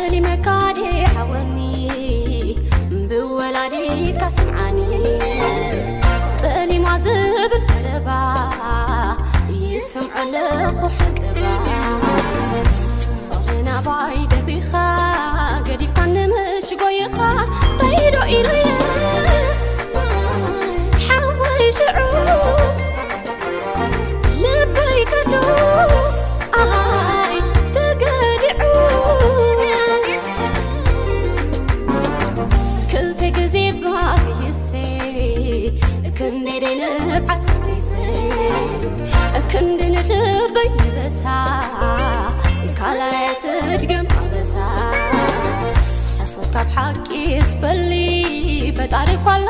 ጠሊመካ ዲ ሓወኒ ብወላዲትካ ስምዓኒ። ጠሊማ ዝብል ተረባ ይስምዖ ኣለኹ ሕቅባ። ፍቕሪ ናባይ ደቢኻ ገዲፍካ ንምሽ ጎይኻ ተይዶ ኢለየ ሓወይ ሽዑ ልበይ ከዶ ኣይ ተገዲዑ ክልተ ግዜ ባይሰ ክንደይ ደይ ንብዓት ሲሰ ክንዲ ንልበይ ንበሳ ካልኣይ ትድገም ኣበሳ ሓሶት ካብ ሓቂ ዝፈሊ ፈጣሪ ኳላ